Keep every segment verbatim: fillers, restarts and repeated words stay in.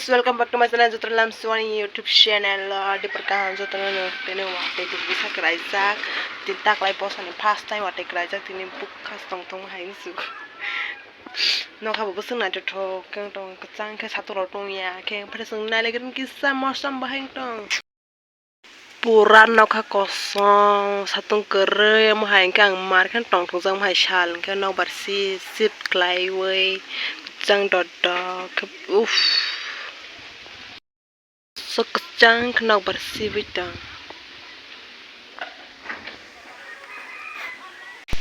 Welcome back to my channel, Jotono Lamsuani YouTube channel. Dipor kaham jotono no tene watwi twi bisa kraijak. Tin taklai bosani first time watwi kraijak, tini bukha tong tong hai hinsu. Nokha bo bwswk naithothok khe tong, kwchang khe satung rok tong ya khe, phai chwng nai lai kisa mosom bahai tong. Pura nokha kosong, satung kwrwi, omo hai hwnkhe ang mar khe tongthokjak, omo hai sal hwnkhe nokbar sip sip kwlaiwi, kwchang dodok khe, uff. Sok kwchang khe nokbar sibwi tong.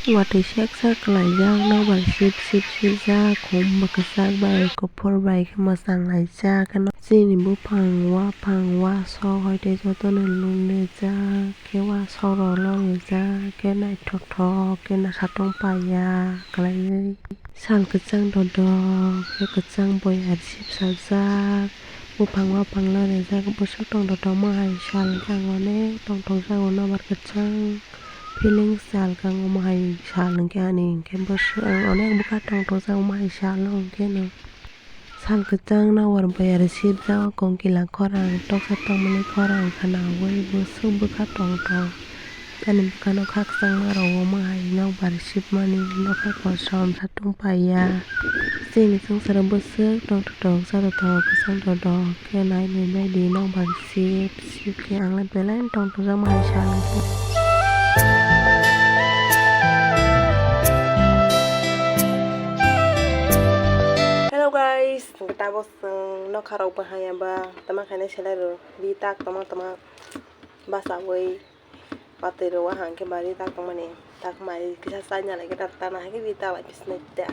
Watwi sek sek kwlaijak, nokbar sip sip sijak, khum bwkha sak bai kuphur bai khe mwchang laijak. Chini buphang waphang wasok hoite jotono luknijak, khe wasok rok lok rijak, khe naithok thok khe satung paiya kwlaiwi. Sal kwchang dodok khe kwchang boyar sip sajak, buphang waphang lok rijak, bwswk tongthok tongma hai sal hwnkhe ang onek tongthokjago nokbar kwchang. Feelings se alka ang omo hai sal hwnkhe ani hwnkhe bwswk ang onek bwkha tongthokjak omo hai salo hwnkhe no. Sal kwchang nokbar boyar sipjak o kongkila khorang toksa tongmani khorang khwnawi bwswk bwkha tongthok. Ani bwkhano khakchangma rok omo hai nokbar sipmani nokha kosom satung paiya. Chini swngcharo bwswk tongthok tongthok, cha tongthok, kwchang tongthok khe nai nai bai di nokbar sip sip khe ang le belai no tongthokjak ma hai sal hwnkhe. Hello guys, tabuk chwng nokha rok bahai ya ba tama khainai selai rw ri tak tongma tongma bachawi. Watwi rw wahang khe bari tak tongmani tak mai kisa chaina lai khe tak tana hai khe ri tak lai phisnai ta.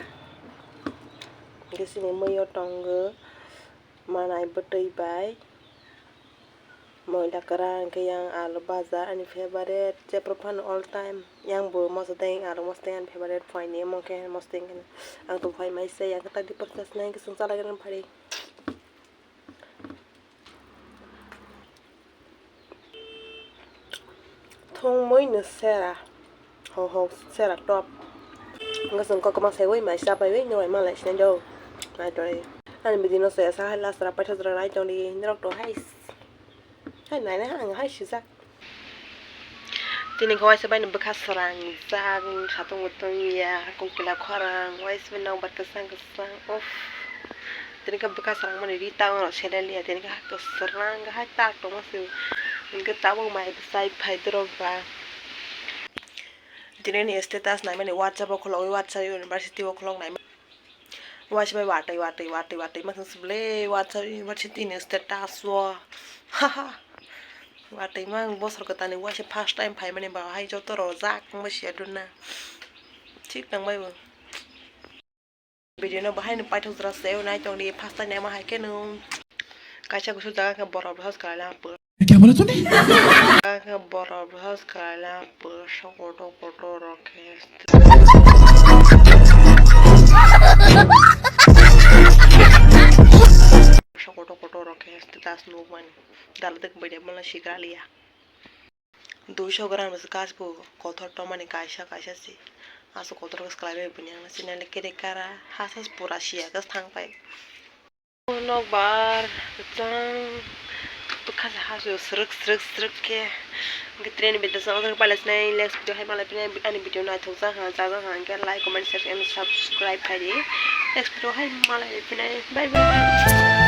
Hwnkhe chini mui o tongo manai bwtwi bai moila kwrang hwnkhe yang alu baja ani favorite jephru phano all time yang bo moso teng alu moso teng ani favorite phaini omo khe moso teng khe ang tong phai mai se yang khe tak di porchas nai hwnkhe chwng chalai khe phari. Thwngmwi no sera, ho ho sera top. Wngkha chwng kokrma saiwi mai chapaiwi no bai malai sinai do. Naitori ani video no se asa hai last ra paithak jora nai tongdi norok to hai. Hai naina ang hai sijak. Tini khe waisa bai no bwkha srangjak satung bo tong ya kongkila khorang waisa bai nokbar kwchang kwchang. Uff, tini khe bwkha srangmani ri tak rok seleng liya, tini khe ha kwswrang hai tak tongma se, hwnkhe tabuk mai bwsai phai dorok ba. Tini ni status naimani WhatsApp o khulogwi, WhatsApp university o khulok naimani. Waisa bai watwi watwi watwi watwi ma se bwle WhatsApp university ni status o. Haha. Watwi ma bosor kwtalni waisa first time phaimani ba hai joto rojak wngma siya duna. Thik tangbai bo. Video no bahai no paithak jora se nai tong di first time ma hai khe no. Kaisa kusu jaga khe borok rok house kwlai lang pwr. Kya bola tune? Jaga khe borok rok house kwlai lang pwr so kotor kotor rok khe. So kotor kotor rok khe status nukmani. Dal dik bai de mala sikra liya. Duiso gram se gas bo kotor tongmani kaisa kaisa se. Aswk kotor khe swkhlai bai bini ang sinai le kere kara ha se pura siya gas thang pai. Nokbar kwchang bwkha se hasu srwk srwk srwk khe. Hwnkhe train video se ojak pailasinai next video hai malai phinai ani video naithokjak ha chajak ha hwnkhe like comment share and subscribe khaidi. Next video hai malai phinai bye bye.